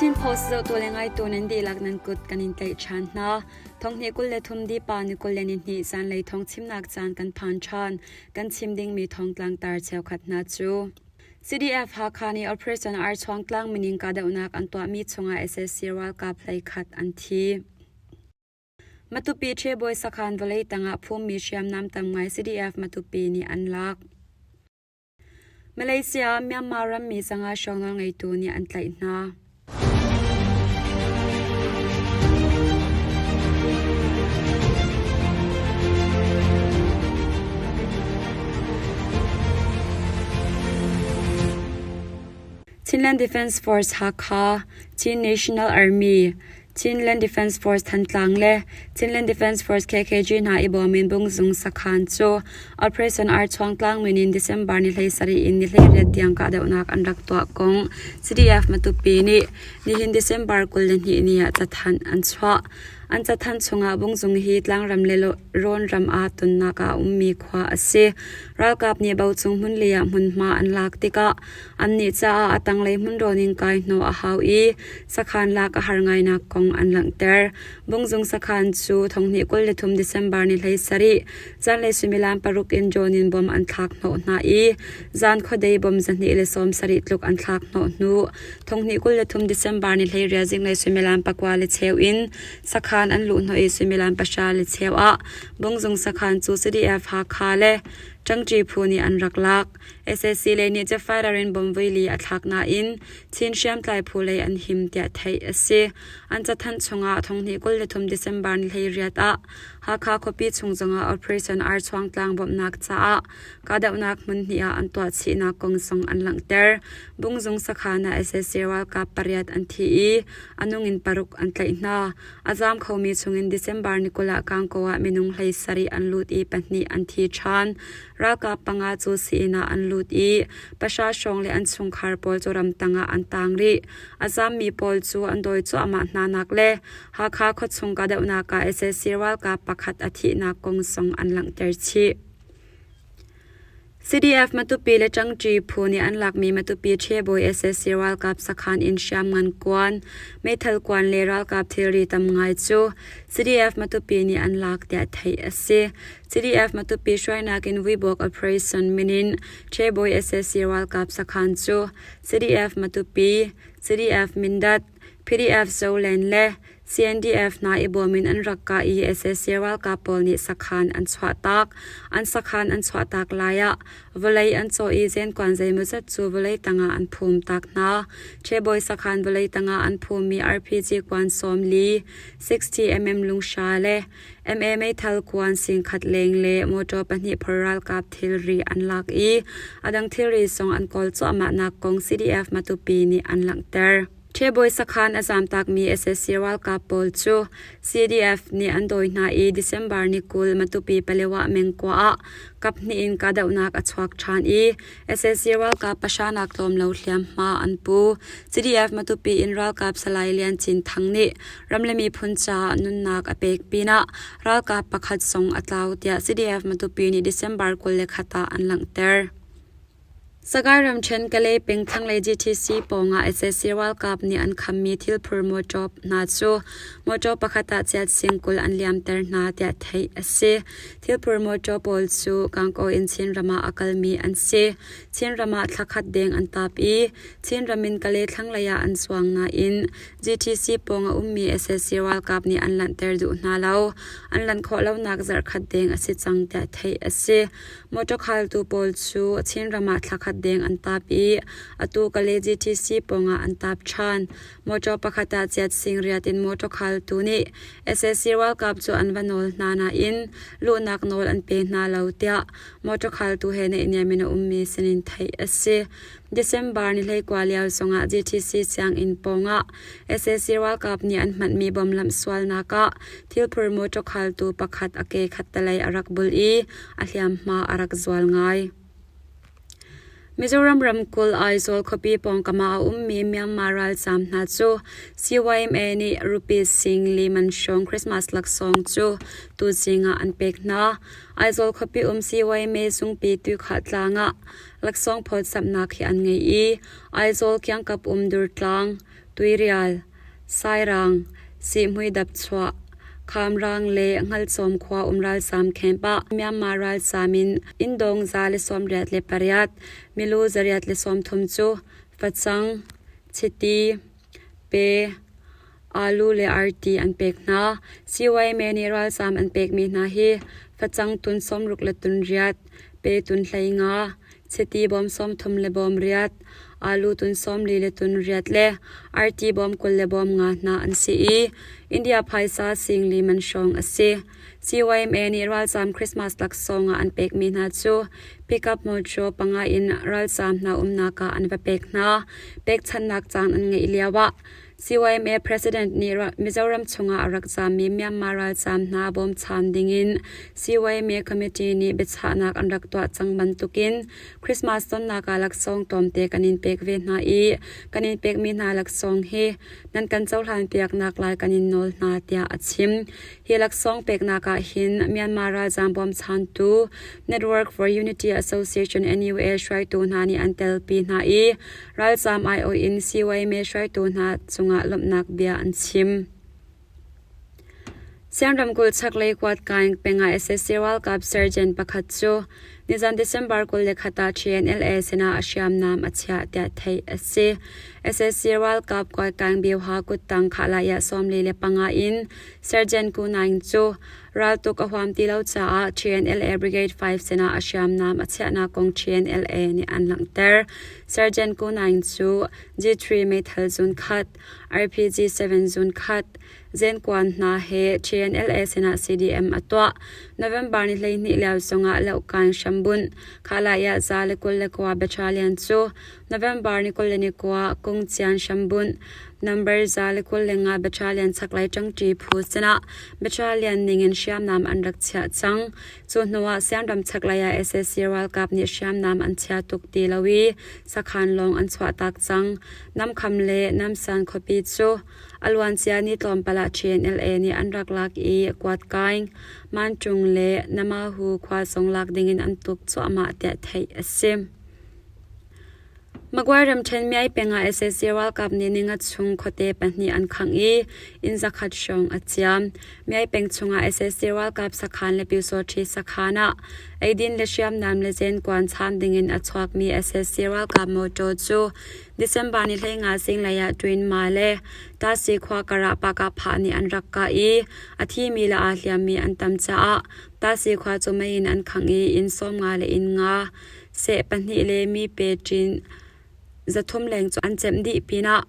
Chin Post zohtu le ngaitu nan dihlak nan kut kan in tlaih ṭhan hna. Thonghnih 23 dipa ni 22 zanlei thawng chimnak caan kan phan ṭhan. Kan chim dingmi thawngtlang tar cheukhat hna cu. CDF Hakha nih Operation Archuang tlang mining kahdohnak an tuahmi chungah sac ralkap hleikhat an thi. Matupi Ṭhebawi sakhan vawlei tangah phummi hriamnam tam ngai CDF Matupi nih an lak. Malaysia ah Myanmar rammi sanga hrawng nawlngeitu nih an tlaih hna. Chinland Defence Force Hakha, Chin National Army, Chinland Defence Force Thantlang le Chinland Defence Force KKG hna i bawm in Bungzung sakhan cu Operation Archuang tlangmin in December ni 17 in ni 18 tiang kahdohnak an rak tuah kong CDF Matupi nih nihin December 22 ni ah cathanh an chuah. An cathanh chungah Bungzung hi tlangram le rawnram aa tonnak ah a ummi khua a si. Ralkap nih bocung hmun lei ah hmunhma an lak tikah Annih caah a tanglei hmunrawn in kai hnawh a hau i sakhan lak a har ngainak kong an langhter. Bungzung sakhan cu thonghnih 23 December ni 17 zanlei suimilam paruk in drone in bom an thlak hnawh hna i zan khuadei bom 270 tluk an thlak hnawh hnu thonghnih 23 December ni 18 zinglei suimilam pakua le cheu in sakhan an luh hnawh i suimilam pahra le cheu ah Bungzung sakhan cu CDF Hakha le Ṭangṭi phu nih an rak lak. Sac lei nih Jeffire in bomb voili a thlak nain Chin hriamtlai phu lei an him tiah theih a si. An cathanh chungah thonghnih 23 December ni 18 ah Hakha khuapi chung zongah Operation Archuang tlang bawmhnak caah kahdohnak hmun hnih ah an tuah chihnak kong zong an langhter. Bungzung sakhan ah sac ralkap pariat an thi i a nung in paruk an tlaih hna. A zaam khomi chungin December ni 20 ah Kangkaw ah minung 17 an lut i pahnih an thi ṭhan. Ralkap panga cu sii-inn ah an lut i pahra hrawng le an chungkhar pawl cu ramtang ah an taang rih. A zaammi pawl cu an dawi cuahmah hna nak le Hakha khuachung kahdohnak ah sac ralkap pakhat a thihnak kong zong an langhter chih. CDF Matupi le Ṭangṭi phu nih an lakmi Matupi Ṭhebawi sac ralkap sakhan in hriamngan kuan, meithal kuan le ralkap thilri tam ngai cu CDF Matupi nih an lak tiah theih a si. CDF Matupi hruainak in Vuibawk Operation min in Ṭhebawi sac ralkap sakhan cu CDF Matupi, CDF Mindat, PDF Zoland le CNDF hna i bawm in an rak kah i sac ralkap pawl nih sakhan an chuahtak. An sakhan an chuahtak lai ah vawlei an cawh i zenkuan zeimawzat cu vawlei tangah an phum tak hna. Ṭhebawi sakhan vawlei tangah an phummi RPG kuan 40, 60mm lunghra le MA meithal kuan singkhat leng le motor pahnih phor ralkap thilri an lak i a dang thilri zong an kawl cuahmahnak kong CDF Matupi nih an langhter. Ṭhebawi sakhan a zamtakmi sac ralkap pawl cu CDF nih an dawi hna i December ni 20 Matupi Palewa mengkua ah kaphnih in kahdohnak a chuak ṭhan i sac ralkap pahra nak tlawm lo hliamhma an pu. CDF Matupi in ralkap Salai Lian Cin Thang nih ram le miphun caah nunnak a pek pinah ralkap pakhat zong a tlau tiah CDF Matupi nih December 21 ah an langhter. Sagaing ramṭhen Kalay peng thlanglei GTC pawngah sac ralkap nih an khammi thilphur mawṭaw hna cu mawṭaw pakhat ah chiat sing 20 an liamter hna tiah theih a si. Thilphur mawṭaw pawl cu Gangaw in Chinram ah a kalmi an si. Chinram ah thla khat deng an tap i Chinram in Kalay thlanglei ah an zuang nain GTC pawng a ummi sac ralkap nih an lanhter duh hna lo. An lanh khawh lonak zarhkhat deng a si cang tiah theih a si. Motor khaltu pawl cu Chinram ah thla khat deng an tap i atu Kalay GTC pawngah an tap ṭhan. Motor pakhat ah chiat sing riat in motor khaltu nih sac ralkap cu an va nawl hna nain luhnak nawl an pe hna lo tiah motor khaltu he naihniam in a ummi sinin theih a si. December ni 19 lio zongah GTC sianginn pawngah sac ralkap nih an hmanhmi bom lamh sualnak ah thilphur motor khaltu pakhat a ke khattelei a rak bul i a hliamhma a rak zual ngai. Mizoram ramkulh Aizawl khuapi pawngkam ah a ummi Myanmar ralzaam hna cu CYMA nih rupees sing li man hrawng Christmas laksawng cu tuzing ah an pek hna. Aizawl khuapi um CYMA zungpi Tuikhah tlang ah laksawng phawtzamhnak hi an ngei i Aizawl kiangkap um Durtlang, Tuirial, Sairang, Sihhmui Dapchuah, Khamrang le Ngalcawm khua um ralzaam camp ah Myanmar ralzaam in inndawng 188, milu 130 cu facang, chiti, pe, alu le arti an pek hna. CYMA nih ralzaam an pekmi hna hi facang tun 60 le tun riat, pe tun 15, chiti bawm 30 le bawm riat, alu tun 40 le tun riat le arti bawm 20 le bawm nga hna an si i India phaisa sing li man hrawng a si. CYMA nih ralzaam Christmas laksawng ah an pekmi hna cu pickup mawṭaw panga in ralzaam hna umnak ah an va pek hna. Pekchanhnak caan an ngeih lioah CYMA President nih Mizoram chungah a rak zaammi Myanmar ralzaam hna bawmchan dingin CYMA Committee nih biachahnak an rak tuah cang bantukin Christmas tonnak ah laksawng tlawmte kan in pek ve hna i kan in pekmi hna laksawng hi nan kan cohlanpiaknak lai kan in nawl hna tiah a chim. Hi laksawng peknak ah hin Myanmar ralzaam bawmchantu Network for Unity Association NUA hruaitu hna nih an telpi hna i ralzaam aiawh in CYMA hruaitu hna cungah lawmhnak bia an chim. Sian ramkulh chaklei Kuatkaing peng ah sac ralkap sergeant pakhat cu nizan December 21 ah TNLA sinah a hriamnam a chiah tiah theih a si. Sac ralkap Kuatkaing Bioha kuttang Khahlaiah 45 in Sergeant Ku Naing cu raltuk a huam ti lo caah TNLA Brigade 5 sinah a hriamnam a chiahnak kong TNLA nih an langhter. Sergeant Ku Naing cu G3 meithal zun khat, RPG-7 zun khat, Zenkuan hna he TNLA sinah CDM a tuah. November ni 12 lio zongah Lohkan hrambunh Khalaya 129 Battalion cu November ni 29 Kungcian hrambunh Number 125 Battalion chaklei ṭangṭi phu sinah battalion ningin hriamnam an rak chiah cang. Cu hnuah Sianram chaklei ah sac ralkap nih hriamnam an chia tuk ti lo i sakhan lawng an chuahtak cang. Namkham le Namsan khuapi cu a luancia ni tlawmpal ah TNLA nih an rak lak i Kuatkaing, Mancung le Namahu khua zong lak dingin an tuk cuahmah tiah theih a si. Magway ramṭhen Myai peng ah sac ralkap nih ninga chung khuate pahnih an khangh i inn zakhat hrawng a ciam. Myai peng chungah sac ralkap sakhan le Pyusawṭhi sakhan ah eidin le hriamnam le zenkuan chaan dingin a chuakmi sac ralkap mawṭaw cu December ni 15 zinglei ah Twinma le Tasi khua karah Pakahphah nih an rak kah i a thimi le aa hliammi an tam caah Tasi khua cu mei in an khangh i inn 50 le inn nga, seh pahnih le mi pe ṭin 300 leng cu an cemh dih pinah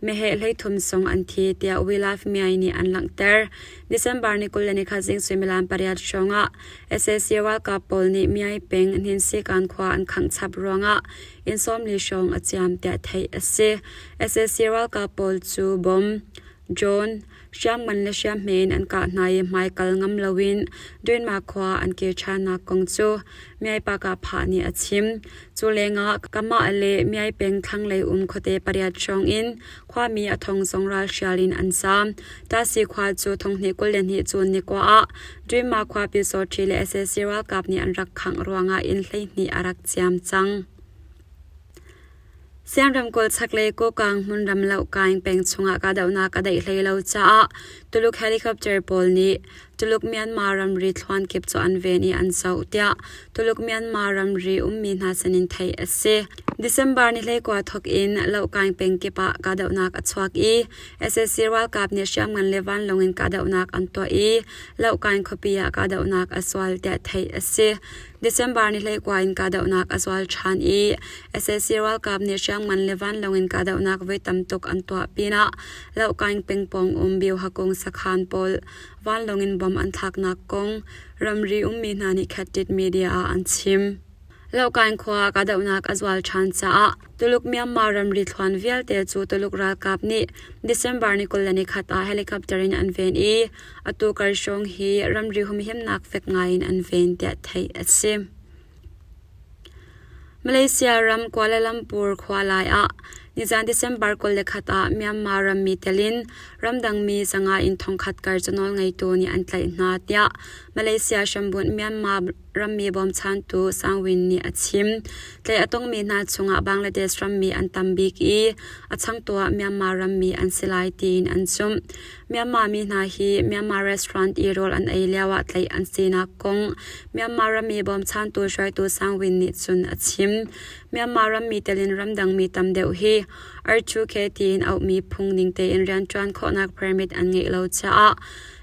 meheh 30 zong an thi tiah We Love Myai nih an langhter. December ni 21 zing suimilam pariat hrawngah sac ralkap pawl nih Myai peng Hninsikan khua an khangh chap ruangah inn 40 hrawng a ciam tiah theih a si. Sac ralkap pawl cu bom, drone, hriamngan le hriamhme in an kah hna i hmaikal ngam loin Dwenma khua an kir ṭhannak kong cu Myai Pakahphah nih a chim. Cu lengah Kamah le Myai peng thlanglei um khuate pariat hrawng in khuami a thong zong ralhrial in an zaam. Tasi khua cu thonghnih 22 cun nikua ah Dwenma khua Pyusawṭhi le sac ralkap nih an rak khangh ruangah inn 12 a rak ciam cang. Sian ramkulh chaklei Kokang hmunram Lohkaing peng chungah kahdohnak a daih hlei lo caah Tuluk helicopter pawl nih Tuluk-Myanmar ramri thluan kip cu an ven i an zoh tiah Tuluk-Myanmar ramri ummi hna sinin theih a si. December ni 19 thawk in Lohkaing peng kip ah kahdohnak a chuak i sac ralkap nih hriamngan le vanlawng in kahdohnak an tuah i Lohkaing khuapi ah kahdohnak a sual tiah theih a si. December ni 19 in kahdohnak a zual ṭhan i sac ralkap nih hriamngan le vanlawng in kahdohnak voi tam tuk an tuah pinah Lohkaing pengpawng um Biohakung sakhan pawl vanlawng in bom an thlaknak kong ramri ummi hna nih Khattit media ah an chim. Lohkaing khua kahdohnak a zual ṭhan caah Tuluk-Myanmar ramri thluan vialte cu Tuluk ralkap nih December ni 21 ah helicopter in an ven i Atu kar hrawng hi ramri humhimnak fek ngaiin an ven tiah theih a si. Malaysia ram Kuala Lumpur khua lai ah nizan December 21 ah Myanmar rammi telin ramdangmi 500 in thongkhat kar cu nawlngeitu nih an tlaih hna tiah Malaysia hrambunh Myanmar rammi bawmchantu Sang Win nih a chim. Tlaih a tongmi hna chungah Bangladesh rammi an tam bik i a changtu ah Myanmar rammi an si lai tiin an zumh. Myanmar mi hna hi Myanmar restaurant i rawl an ei lioah tlaih an sinak kong Myanmar rammi bawmchantu hruaitu Sang Win nih cun a chim. Myanmar rammi tel in ramdang mi tam deuh hi R2K tiin auhmi phung ning tein rianṭuan khawhnak permit an ngeih lo caah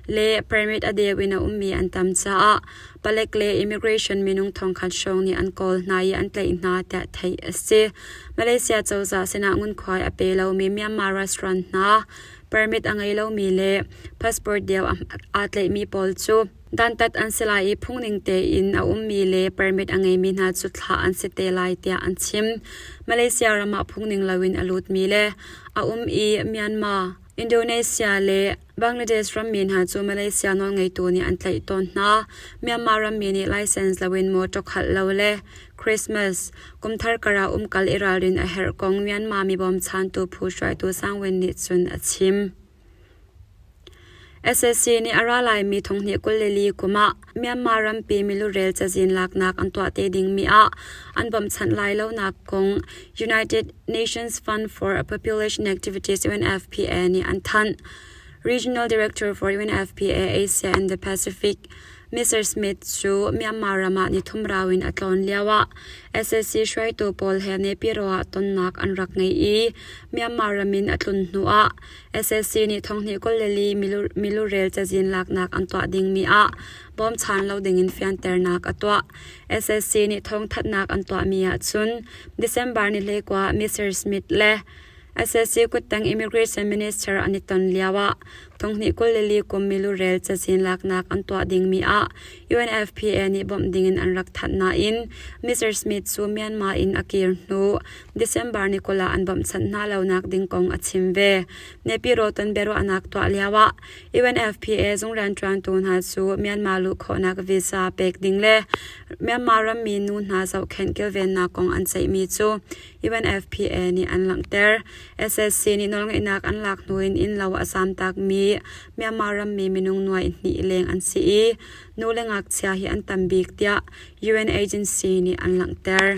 le permit a deu in a ummi an tam caah palek le immigration minung thongkhat hrawng nih an kawl hna i an tlaih hna tiah theih a si. Malaysia cozah sinah ngunkhuai a pe lomi Myanmar restaurant hna permit a ngei lomi le passport deu aa tlaihmi pawl cu dantat an si lai i phungning tein a ummi le permit a ngeimi hna cu thlah an si te lai tiah an chim. Malaysia ram ah phungning loin a lutmi le a um i Myanmar, Indonesia le Bangladesh rammi hna cu Malaysia nawlngeitu nih an tlaih tawn hna. Myanmar rammi nih license loin mawṭaw khalh lo le Christmas, kumthar karah umkal i ralrin a herh kong Myanmar mi bawmchantu phu hruaitu Sang Win nih cun a chim. SAC nih a ra laimi thonghnih 24 kum ah Myanmar rampi milurel cazin laknak an tuah te dingmi ah an bawmhchanh lai lonak kong United Nations Fund for Population Activities UNFPA nih an thanh. Regional Director for UNFPA Asia and the Pacific Mr. Smith cu Myanmar ram ah nithum rau in a tlawn lioah sac hruaitu pawl he Naypyidaw ah tonnak an rak ngei i Myanmar ram in a tlun hnuah sac nih thonghnih 24 milurel cazin laknak an tuah dingmi ah bawmchan lo dingin fianternak a tuah. Sac nih thawngthanhnak an tuahmi ahcun December ni 19 Mr. Smith le Sac kuttang Immigration Minister an i ton lioah thonghnih 24 kum milurel cazin laknak an tuah dingmi ah UNFPA nih bawmh dingin an rak thanh nain Mr. Smith cu Myanmar in a kir hnu December ni 20 ah an bawmhchanh hna lonak ding kong a chim ve. Naypyidaw ton biaruahnak tuah lioah UNFPA zung rianṭuantu hna cu Myanmar luh khawhnak visa pek ding le Myanmar rammi nu hna zohkhenh kilvennak kong an ceihmi cu UNFPA nih an langhter. SSC nih nawlngeihnak an lak hnu in innlo a zamtakmi Myanmar rammi minung nuai hnih leng an si i nu le ngakchia hi an tam bik tiah UN agency nih an langhter.